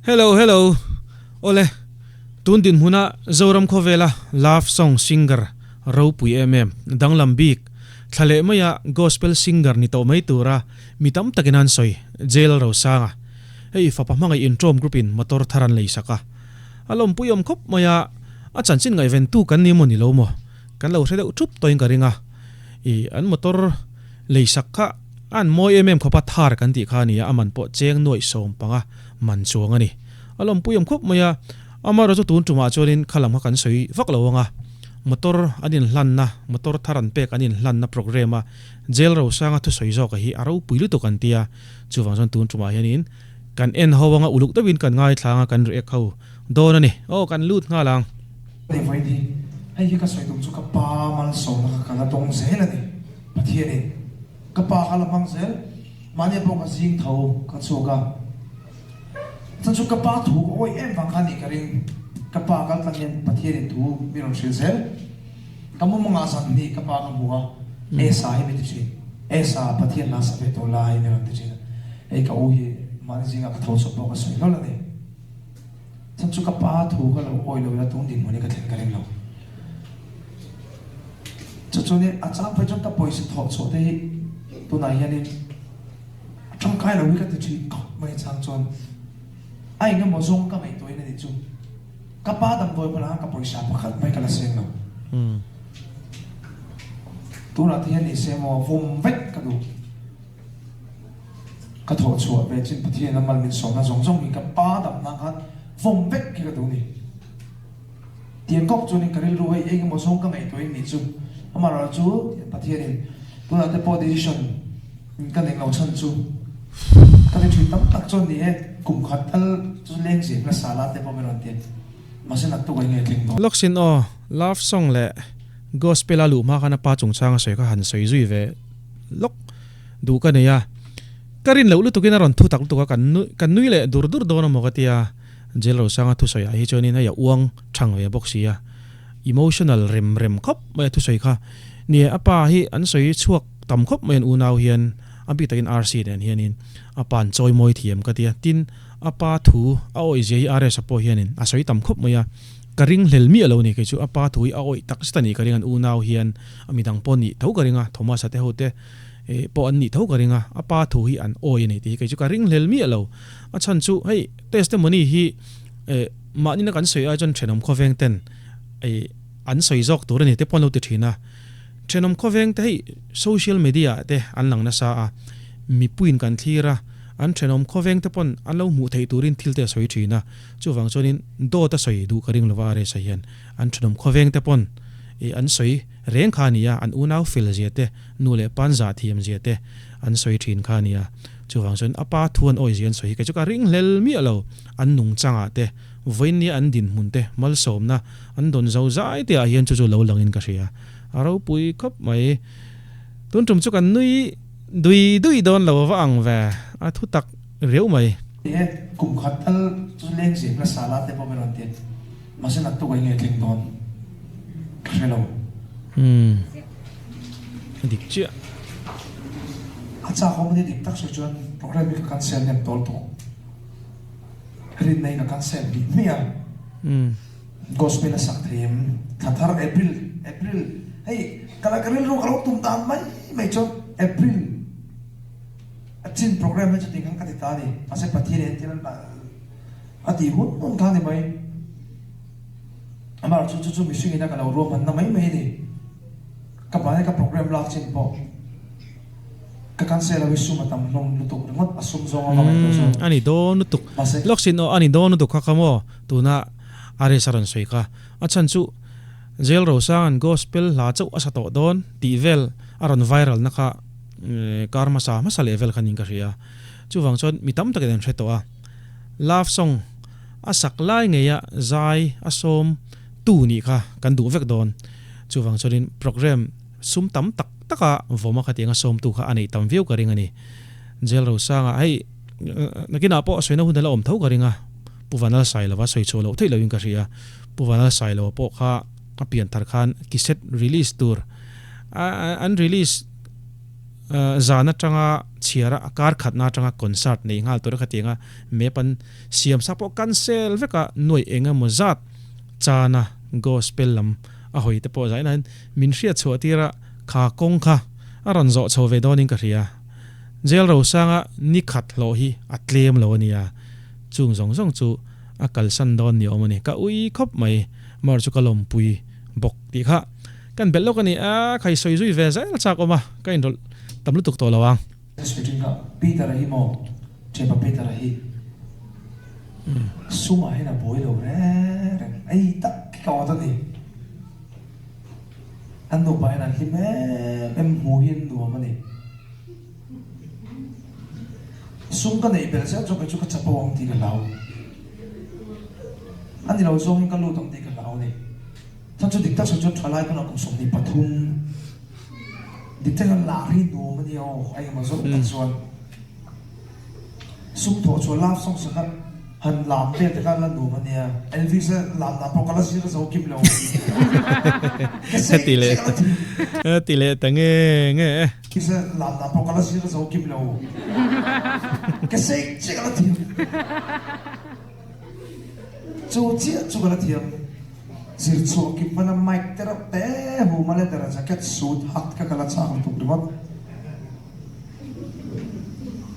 Hello hello Awle tun dinhmuna Zoram khawvela love song singer ropui em em danglam bik thla leh maia gospel singer ni tawh mai tura mi tam takin an sawi Jail Rosanga hei fapa hmangaih intrawm group in motor thar an lei sak a a lawmpui awm khawp maia a chanchin ngaihven tu kan ni maw ni lo maw kan lo hre deuh thup tawhin ka ring a ih an motor lei sak kha A an mawi em em khawp a, thar kan tih kha a ni a, a man pawh cheng nuaih 15 man chuang a ni. A lawmpui awm khawp mai a, amaherawh chu tun tumah chuanin kha lam kha kan sawi vak lo ang a, motor an inhlanna, motor thar an pek an inhlanna programme a jail rosanga thusawi zawka hi a ropui lutuk an ti a, chuvang chuan tun tumah hianin kan en ho anga uluk deuhin kan ngaithla anga kan react ho dawn a ni. Aw kan lut nghal ang. Hei vawiin hi, hei hi ka sawi tum chu ka pa malsawmna kha ka la dawng zel a ni. Pathianin ka pa kha la hmang zel, mahni pawh ka zing tho ka chhuak a, chuan chu ka pa thu ka awih em vang kha a nih ka ring, ka pa kal tlang hian Pathianin thu mi rawn hrilh zel, ka mumangah zan hnih ka pa ka hmu a, Esa hi mi ti thin, Esa Pathian la sa ve tawh lai mi rawn ti thin a, hei ka u hi mahni zingah ka tho chawp pawh ka sawi hlawl a ni, chuan chu ka pa thu ka lo awih lo ila tun dinhmun hi ka thlen ka ring lo. Chu chuanin a chang phei chuan ka pawisa thawh chhuah te hi tunah hianin a tangkai lo hi ka ti thin khawp mai chang chuan a eng emaw zawng ka ngaihtuahin a nih chu ka pa damdawi bulah khan ka pawisa pakhat mai ka la seng lo. Tunah te hian ni se maw vawm vek ka duh. Ka thawh chhuah ve chin Pathian a mal min sawmna zawng zawng hi ka pa damna khan vawm vek hi ka duh ni. Tiang kawp chuanin ka rilru hei eng emaw zawng ka ngaihtuah in nih chu. Amaherawh chu Pathianin tunah te pawh decision ka nei lo chhan chu ka ti thin tam tak chuan ni e, kum khat tal chu leng zir hmasa la te pawh min rawn ti. Mahse naktuk ah nge thleng dawn. Lawksin aw, love song leh gospel a luh hma khan a pa chungchang a sawi kha han sawi zui ve lawk duh ka nei a. Ka rin loh lutukin a rawn thu tak lutuk a, kan nui leh dur dur dawn amaw ka tia. Jail Rosanga thusawi ah hi chuanin hei a uang thang ve bawk si a, emotional rem rem khawp mai a thusawi kha. Ni e, a pa hi an sawi chhuak tam khawp mai an unau hian, a bik takin RC nen hianin a pa an chawi mawi thiam ka ti a. Tin, a pa thu a awih zia hi RS a pawh hianin a sawi tam khawp mai a, ka ring hlel miah lo ni kei chu a pa thu hi a awih tak zet a nih ka ring an unau hian a midang pawh nih tho ka ring a, Thomas-a te ho te pawh an nih tho ka ring a, a pa thu hi an awi a ni tih hi kei chu ka ring hlel miah lo. A chhan chu hei testimony hi eh mahni na kan sawi ai chuan thenawm khawveng ten eh an sawi zawk tur a ni te pawh an lo ti thin a. Thenawm khawveng te hei social media ah te an lang nasa a, mipuiin kan thlir a, an thenawm khawveng te pawn an lo hmuh theih turin thil te a sawi thin a, chuvang chuanin dawt a sawi duh ka ring lova RSa hian an thenawm khawveng te pawn eh an sawi reng kha a ni a, an unau fel zia te, nu leh pan zah thiam zia te an sawi thin kha a ni a. Chuvang chuan a pa thu an awi zia an sawi hi kei chu ka ring hlel miah lo. An nungchangah te, vawinia an dinhmun te, malsawmna an dawn zo zai te ah hian chu chu lo langin ka hria. A ropui khawp mai. Tun tum chu kan nui dui dui dawn lo va ang ve, a thu tak riau mai. Ni e, kum khat tal chu leng zir hmasa la te pawh min rawn ti. Mahse naktuk ah i nge thleng dawn ka hre lo. Umm a dik chiah. A chak awm ani dik tak sawi chuan program hi ka cancel nem tawl tawh. Rinna hi ka cancel hnih hnih a. Gospel a sak thei em? Thla thar April April hei ka la ka rilru ka lo tum dan mai mai chuan April a chin program hi chu ti khan ka ti ta a ni. Mahse Pathian in entir a tih hun hun kha a ni mai. Amah chu chu chu mihring ina ka lo ruahmanna mai mai a ni. Ka mahni ka program lak chin pawh ka cancel ho hi sum a tam hlawm lutuk ringawt a sum zawng a va ngaihtuah chuan. A ni dawn lutuk. Mahse. Lawk sin aw a ni dawn lutuk kha kha maw tuna RS a rawn sawi kha. A chhan chu Jail Rosanga'n gospel hla chauh a sa tawh dawn tih vel a rawn viral na kha kar hmasa hmasa leh vel kha niin ka hria. Chuvang chuan mi tam takin an hre tawh a. Love song a sak lai ngeia zai a sawm tu nih kha kan duh vek dawn. Chuvang chuanin programme sum tam tak taka vawma khatianga sawmtu kha a neih tam viau ka ring a ni. Jail Rosanga hei nakinah pawh a sawina hun a la awm tho ka ring a, Pu Vanal Sailova sawi chhuah loh theih loin ka hria. Pu Vanal Sailova pawh kha a pian thar khan cassette release tur an release. Zan atanga chhiara a kar khatna atanga concert nei nghal tur a khatianga map an siam sak pawh cancel vek a, nuaih eng emaw zat chana gospel lam a hawi te pawh zaina hian min hriat chhuah tir a, kha kawng kha a rawn zawh chho ve dawnin ka hria. Jail Rosanga ni khat hlawh hi a tlem lo a nia, chung zawng zawng chu a kalsan dawn ni awm a ni. Ka ui khawp mai, mar chu ka lawmpui bawk tih kha. Kan belh lawk a ni a, khai sawi zui ve zel chak awm a, ka inrawlh tam lutuk tawh lo ang. Speaking a Peter-a hi maw? Thianpa Peter-a hi sumah hian a buai lo reng reng, ei tak hi ka awt a ni. An nupa hian an hlim em em, hmuh hi an nuam a ni. Sum ka neih belh zel chu kei chu ka chapo ang tih ka hlau. A ni lo zawngin ka lut ang tih ka hlau a ni. Chuan chu dik tak sawi chuan thalai pawn a kum 23 dik tak hian lar hi nuam a nia aw, a engemaw zawk tak chuan sum thawh chuan love song sakhat han lam vel te kha la nuam a nia, Elvis a lam dan pawh ka la zir zo kim lo. Ka sei Ti leh ka la thiam. Ti leh ta nge nge e. Elvis a lam dan pawh ka la zir zo kim lo. Ka sei chiah ka la thiam. Chu chiah chu ka la thiam. Zir chhuah kim hmana mic te reuh te hum a leather jacket suit hat kha ka la chak lutuk ringawt.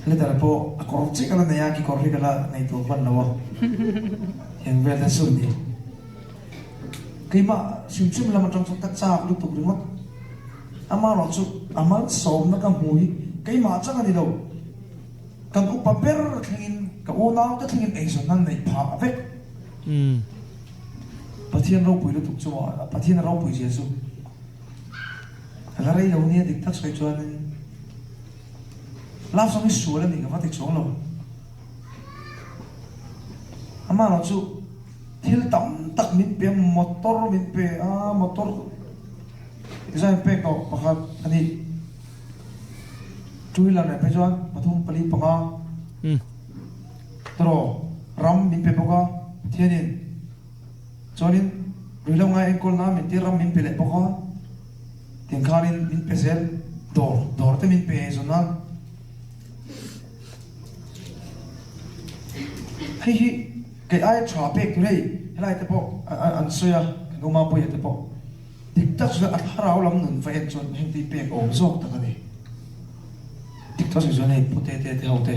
Leather pawh a kawr chiah ka la nei a, kekawr hi ka la nei tur hman lo a, heng vel te chu ni. Keimah hrim hrim lam atang chuan ka chak lutuk ringawt. Amaherawh chu a malsawmna ka hmu hi keimah chang a ni lo. Kan upa ber thlengin ka unaute thlengin eizawn nan neih phah vek. Pathian ropui lutuk chu maw, Pathian a ropui zia chu a la rei lo nia dik tak sawi chuanin love song hi sual a ni ka va ti chuang lo. Amah erawh chu thil tam tak min pe a, motor min pe a, motor design pek tawh pakhat a ni. Two wheeler leh phei chuan pathum pali panga tawraw ram min pe bawk a Pathianin chuanin ruihhlo ngai enkawl nan min tir ram min pe leh bawk a tiang khanin min pe zel dawr dawr te min pe zawn nan hei hi kei aia tha pek tur hei helai te pawh an sawi a kan u Mapuia te pawh. Dik tak chuan a thlarau lam nun va en chuan heng tih pek awm zawk tak a ni. Dik tak chuan hei pu te te te ho te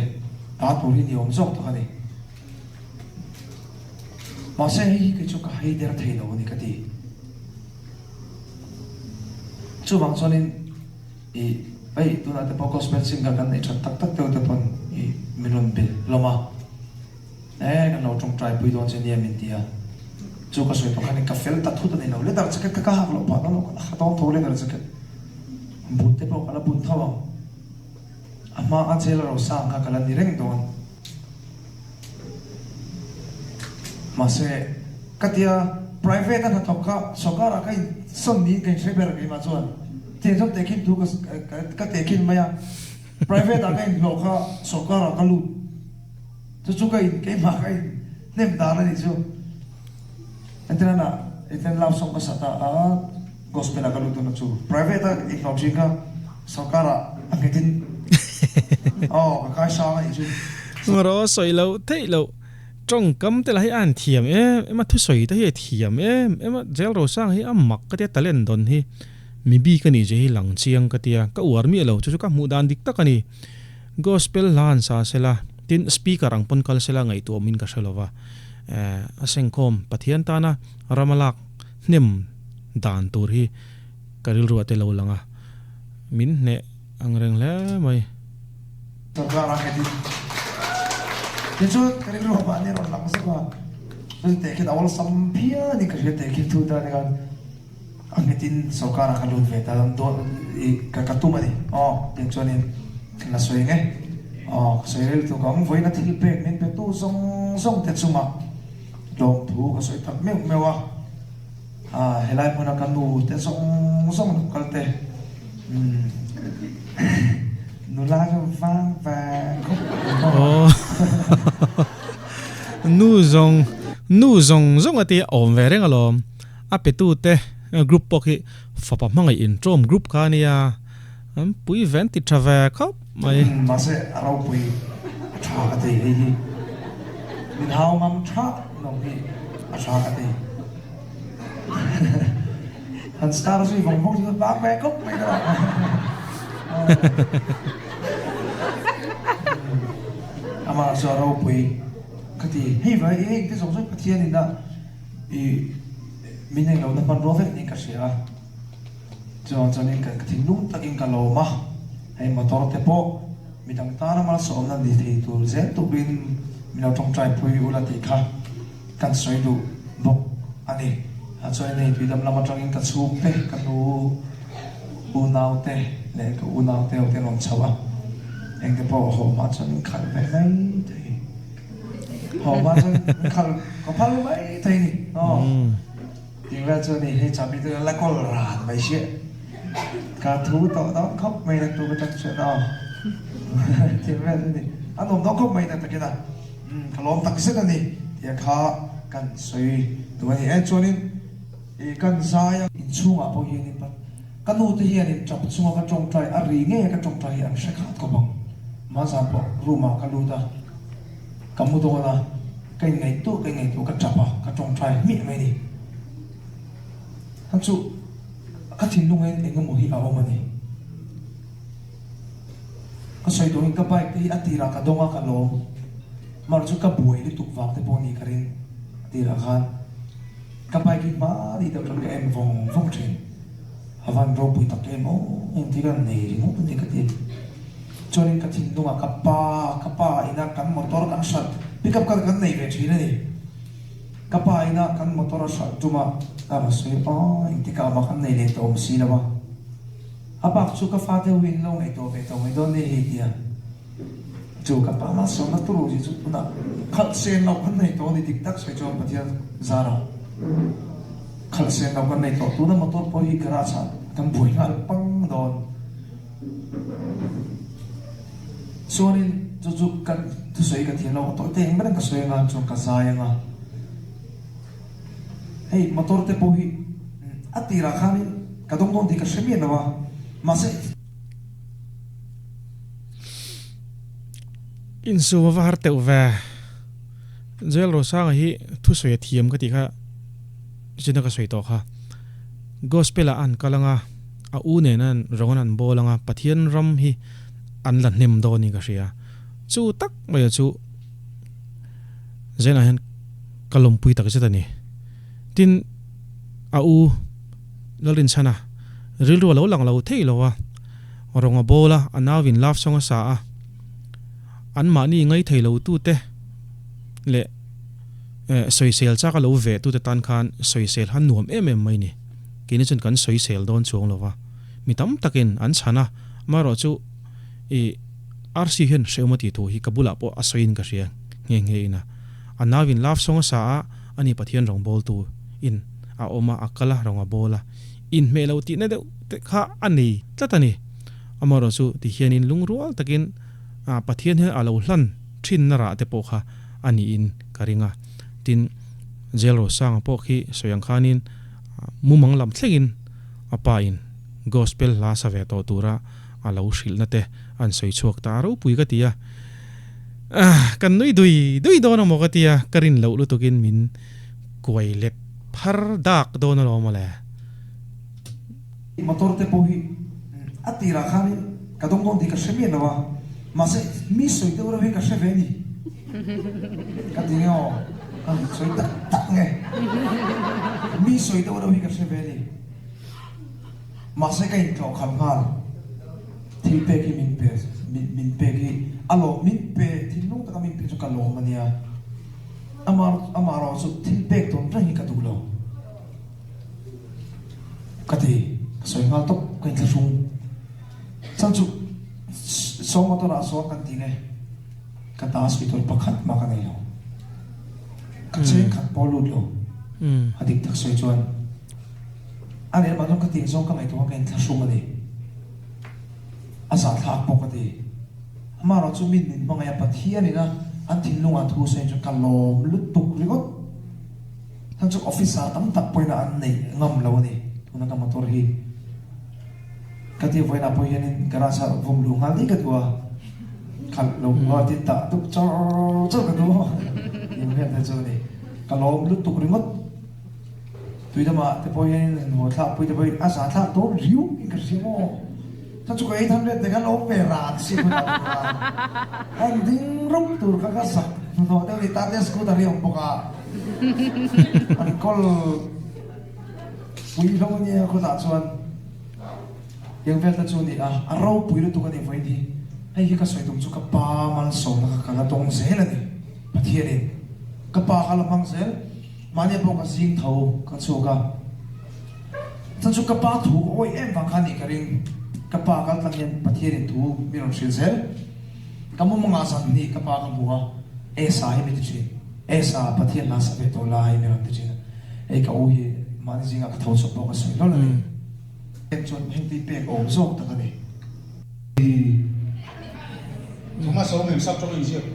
ta tur hi ni awm zawk tak a ni. Mahse hei hi kei chu ka hei der thei lo a ni ka ti. Chuvang chuanin i hei tunah te pawh gospel singer kan neih that tak tak deuh te pawn i min rawn belh hlawm a. E, kan lo tawngtai pui dawn che nia min ti a. Chu ka sawi tawh khan ka fel ta thut a ni lo. Leather jacket kha ka hak loh phah dawn lo, ka ha dawn tho leather jacket. But te pawh ka la bun tho ang. A hma a jail ro sang kha ka la ni reng dawn. Mahse, ka tia private a hnathawk kha sawrkar ah ka in sawn niin ka inhre ber keimah chuan. Tiang chuan tehkhin thu ka tehkhin mai a. Private ah ka inhlawh kha sawrkar ah ka lut. Chu chu ka in keimah ka in hnem dan a nih chu. Entirana eten love song ka sa ta a gospel ah ka lut dawn a chu private a inhlawh thin kha sarkar ah a nghet in aw ka kai sang a nih chu. Rawh sawi loh theih loh tawngkam te lah hi a han thiam em em a thusawi te hi a thiam em em a Jail Rosanga hi a mak ka tia talent dawn hi mi bik a nih zia hi lang chiang ka tia ka uar miah lo chu chu ka hmuh dan dik tak a ni. Gospel hla an sa sela, tin speaker ang pawn kal sela ngaihtuahawmin ka hre lova. A sengkhawm Pathian tana rama lak hnem dan tur hi ka rilru ah te lo lang a, min hneh ang reng hle mai. Sorkar a nghet in tichuan ka rilru ah mahni a rawn lang zauh a, chuti teh khian a awlsam phian in ka hria teh khi thu ta ni khan. A nghetin sorkar ah ka lut ve ta dawn i ka tum a ni aw tiang chuanin ka la sawi nge aw ka sawi rel tuk ang vawiin a thil pek min pe tu zawng zawng te chungah lawmthu ka sawi tak meuh meuh a a helai hmuna ka nu te zawng zawng lo kal te umm nula chu vang vang khawp aw nu zawng nu zawng zawng a tia awm ve reng alawm. A petute group pawh khi fapa hmangaih intawm group kha a nia. An pui ven ti tha ve khawp mai. Mahse a ropui a tha ka ti hei hi. Min hau ngam tha lo hi a tha ka ti. Han star zui vawng vawng chu vang ve khawp mai ka lo. Amah chu a ropui ka ti. Hei vai hei te zawng zawng Pathian in a i min englo na hmanrua vek niin ka hria a. Chuan chuanin ka thinlung takin ka lawm a, hei motor te pawh midang tana malsawmna ni thei tur zel tukin min lo tawngtai pui ula tih kha kan sawi duh bawk a ni. Chuanin hei tuidam lam atangin ka chhungte, ka nu unau te leh ka unau te ho te an rawn chho a, engte pawh haw hma chuan min khalh ve mai thei, haw hma chuan min khalh ka phal mai thei ni aw. Tih vel chu a ni, hei chahbi te la kawl ran mai sia. Ka thu tawh dawn khawp mai nak tu ka tang chuan aw. Tih vel chu a ni, a nuam dawn khawp mai tak takin a, umm ka lawm tak zet a ni tih a kha kan sawi duh a ni e. Chuanin ih kan zai a. Inchhungah pawh hianin ka nu te hianin tap chunga ka tawngtai a ri ngei a ka tawngtai hi an hre khat khawp ang. Mahzan pawh room ah ka lut a. Ka mu dawn a, ka inngaihtuah ka inngaihtuah ka tap a, ka tawngtai hmiah mai a ni. Kha chu ka thinlungin eng emaw hi a awm a ni. Ka sawi tawhin ka bike te hi a tirah ka dawng a, ka lawm. Mar chu ka buai lutuk vang te pawh a ni ka ring a tirah khan. Ka bike hi hmani deuh chuan ka en vawng vawng thin. A van ropui tak em aw, engtik a nei ringawt a ni ka ti. Chuanin ka thinlungah ka pa, ka pa ina kan motor kan hralh, pick up kha kan nei ve thin a ni. Ka pa ina kan motor a hralh tum a, ka rawn sawi a, engtikah mah kan nei leh tawh awm si lo a. A bak chu ka fate ho in lo ngaihtuah ve tawh mai dawn nia hei tia. Chu ka pa malsawmna turu hi chu tunah khalh sen loh kan nei tawh a ni dik tak sawi chuan Pathian zarah khalh sen loh kan nei tawh. Tuna motor pawh hi garage ah kan buai nghal pang dawn. Chuanin chu chu ka thusawi ka thiam lo a tawih te eng ber ka sawi anga chuan ka zai anga hei motor te pawh hi a tirah khanin ka dawng dawn tih ka hre miah lo a mahse Insum ava har teuh ve. Joel Rosanga hi thusawi a thiam ka tih kha china ka sawi tawh kha. Gospel ah an kal anga a u nen an rawng an an bawl anga Pathian ram hi an la hnem dawn in ka hria. Chu tak mai a chu Zenah hian ka lawmpui tak zet a ni. Tin a u Lalrinchhana rilru a lo lang lo thei lo a. Rawng a bawl a, a nauin love song a sa a. An mahni ngai thei lo tute leh sawisel chak a lo veh tute tan khan sawisel han nuam em em mai ni. Keini chuan kan sawisel dawn chuang lo va. Mi tam takin an chhan a, amaherawh chu i RC hian hrehawm a tih thu hi ka bulah pawh a sawiin ka hria nghe nghe in a. A nauin love song a sa a, ani Pathian rawngbawltu in a awm a, a kal a, rawng a bawl a. Inhmeh lo tihna deuh te kha a nei tlat a ni. Amaherawh chu ti hianin lungrual takin Pathian hian a lo hlan thinna rah te pawh kha a niin ka ring a. Tin, Jail Rosanga pawh khi sawi ang khanin mumang lam thlengin a pa in Gospel hla sa ve tawh tura a lo hrilhna te an sawi chhuak ta ropui ka ti a. Kan nui dui dui dawn amaw ka ti a, ka rin loh lutukin min kuai let phar dak dawn alawm mawle. Motor te pawh hi a tirah khanin ka dawng dawn tih ka hre miah lo a, mahse mi sawi deuh reuh hi ka hre ve ni. Ka ti nge aw, ka sawi tak tak nge. Mi sawi deuh reuh hi ka hre ve ni. Mahse ka intlawh khalh nghal, thil pek hi min pe, min pek hi a lawm, min pe thinlung taka min pe chu ka lawm a nia. Amaherawh chu thil pek tawn reng hi ka duh lo. Ka ti, ka sawi nghal tawp, ka inthlahrung. Chhan chu saw motor ah sawn kan ti nge, ka ta sawi tur pakhat mah ka nei lo. Ka cheng khat pawh lut lo. A dik tak sawi chuan a leh mah chuan ka tih zawng ka ngaihtuah a ka inthlahrung a ni. A zahthlak pawh ka ti. Amaherawh chu min min hmangaih a Pathian ina an thinlungah thu sawi chuan ka lawm lutuk ringawt. Heng chu officer tam tak pawhin an neih ngam lo a ni tuna ka motor hi. Ka ti vawiinah pawh hianin garage ah vawm luh nghal daih ka duh a, khalh lo a tin tah dup char char ka duh eng vel te chu a ni. Ka lawm lutuk ringawt. Tui lamah te pawh hianin han haw thlak pui te pawhin a zah thlak dawn riau in ka hria maw. Ka chu ka ei tham let te khan awm ve ran si hunah te khan an ding rup tur kha ka zak hnuhnawh deuh a ni. Tate scooter hi a awm bawk a, an kawl pui hlawm a nia khawtah chuan. Tiang vel te chu a ni a, a ropui lutuk a ni vawiin hi. Hei hi ka sawi tum chu ka pa malsawmna kha ka la dawng zel a ni. Pathianin ka pa kha la hmang zel. Mahni pawh ka zing tho ka chhuak a, chuan chu ka pa thu ka awih em vang kha a nih ka ring. Ka pa kal tlang hian Pathianin thu min rawn hrilh zel. Ka mumangah zan hnih ka pa ka hmu a, Esa hi min ti thin. Esa, Pathian hla sa ve tawh lai min rawn ti thin a. Hei ka u hi mahni zingah ka tho chawp pawh ka sawi hlawl a ni. Pek chuan hengti pek awm zawk tak a ni. Thomas a awm em sap tawng a inziak?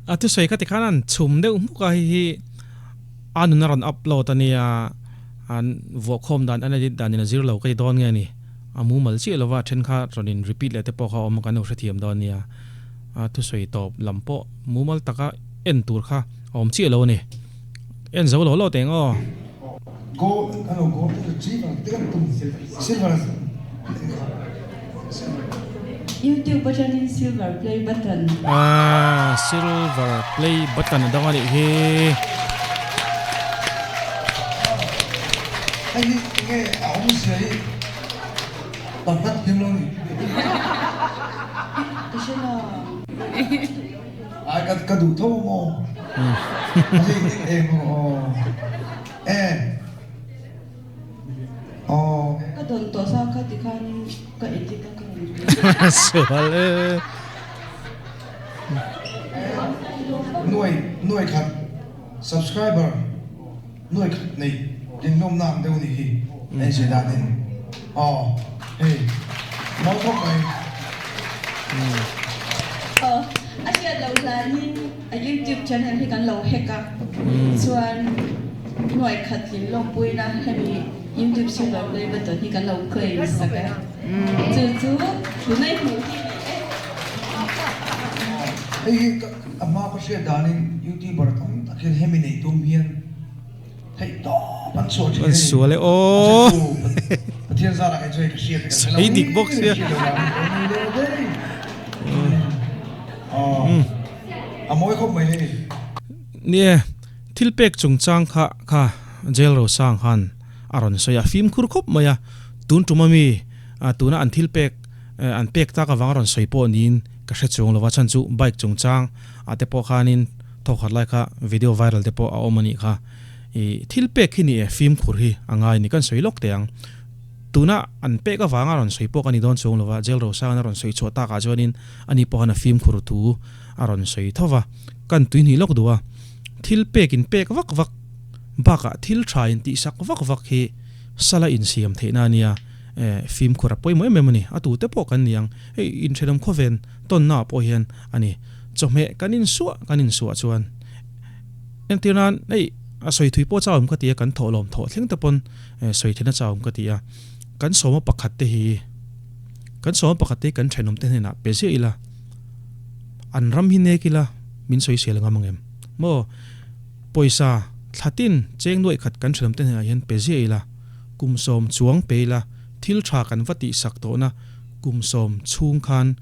A thusawi kha tikhan an chhum deuh hmuk a, hei hi a nun a rawn upload a nia, an vuahkhawm dan an edit dan in a zir lo ka ti dawn nge ni, a mumal chiah lova a then kha rawn in repeat leh te pawh kha a awm a kan lo hrethiam dawn nia, a thusawi tawp lam pawh mumal taka en tur kha a awm chiah lo a ni. En zo lo lo teng aw. Gold ano gold retriever te kan tum silver YouTube atangin silver play button. Ah silver play button a dang a nih hi. Hei hi enge a awmzia hi pakhat thiam lo ni. Ka hre lo. Ai ka ka duh tho maw? Eng aw e aw. Ka dawn tawh sa kha tikhan ka edit a ka rawn ri. Sual e. Nuai nuai khat subscriber nuai khat nei rinawmna ang deuh ni hi en zir danin aw hei mawi khawp mai. Aw a hriat loh hlanin a youtube channel hi kan lo hack a chuan nuai khat tlin lawmpuina hemi youtube silver play button hi kan lo claim sak a chu chu tunai hmuh hi ni e. Hei hi a hma ka hriat danin youtuber tam tak hian hemi nei tum hian theih tawp an chhuah thin a ni. An sual e aw. Pathian zarah kei chu hei ka hriat ka hre lo. Hei dik bawk sia. A mawi khawp mai hei. Nie, thil pek chungchang kha kha Jail Rosang khan a rawn sawi a, fimkhur khawp mai a, tun tum ami tuna an thil pek an pek tak avang a rawn sawi pawh niin ka hre chuang lo va, chhan chu bike chungchang ah te pawh khanin thawkhat lai kha video viral te pawh a awm a nih kha. I thil pek hi ni e, fimkhur hi a ngai ni kan sawi lawk teh ang. Tuna an pek avanga rawn sawi pawh ka ni dawn chuang lo va, Jail Rosangin a rawn sawi chhuah takah chuanin ani pawh khan a fimkhur thu a rawn sawi tho va. Kan tuihnih lawk duh a, thil pek in pek vak vak bakah thil tha in tihsak vak vak hi sala insiam theihna a nia, fimkhur a pawimawh em em a ni. A tute pawh kan ni ang, hei inthenawm khawven tawnnaah pawh hian a ni. Chawhmeh kan insuah kan insuah chuan entir nan hei a sawi thui pawh chauhawm ka ti a, kan thawhlawm thawh thleng te pawn sawi theihna chauhawm ka ti a. Kan sawma pakhat te hi kan sawma pakhat te hi kan thenawm te hnenah pe ziah ila, an ram hi nek ila min sawi sel ngam ang em? Maw pawisa thlatin cheng nuaih khat kan thenawm te hnenah hian pe ziah ila, kum sawm chuang pe ila thil tha kan va tihsak tawhna kum sawm chhung khan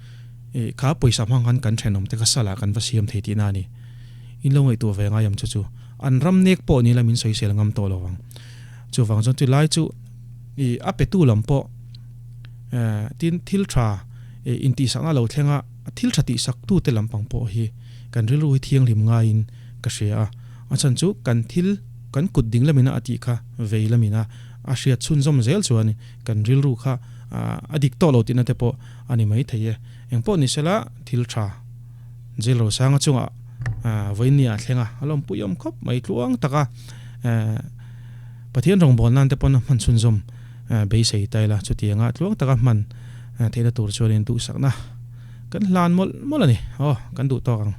Kha pawisa hmang khan kan thenawm te kha salah kan va siam thei tihna a ni. In lo ngaihtuah ve ngai ang chu chu. An ram nek pawh ni la min sawisel ngam tawh lo ang. Chuvang chuan chu lai chu i a petu lam pawh tin thil tha intihsakna lo thleng a, thil tha tihsak tu te lampang pawh hi kan rilru hi thianghlim ngaiin ka hria a. A chhan chu kan thil kan kut ding lamina a tih kha vei lamina a hriat chhunzawm zel chuan kan rilru kha a dik tawh lo tihna te pawh a ni mai thei e. Engpawh ni sela thil tha Jail Rosanga chungah vawiin a thleng a, a lawmpui awm khawp mai tluang taka Pathian rawngbâwl nan te pawn a hman chhunzawm beisei ta ila chutianga tluang taka hman theihna tur chuanin duhsakna kan hlan mawlh mawlh a ni. Aw, kan duh tawk ang.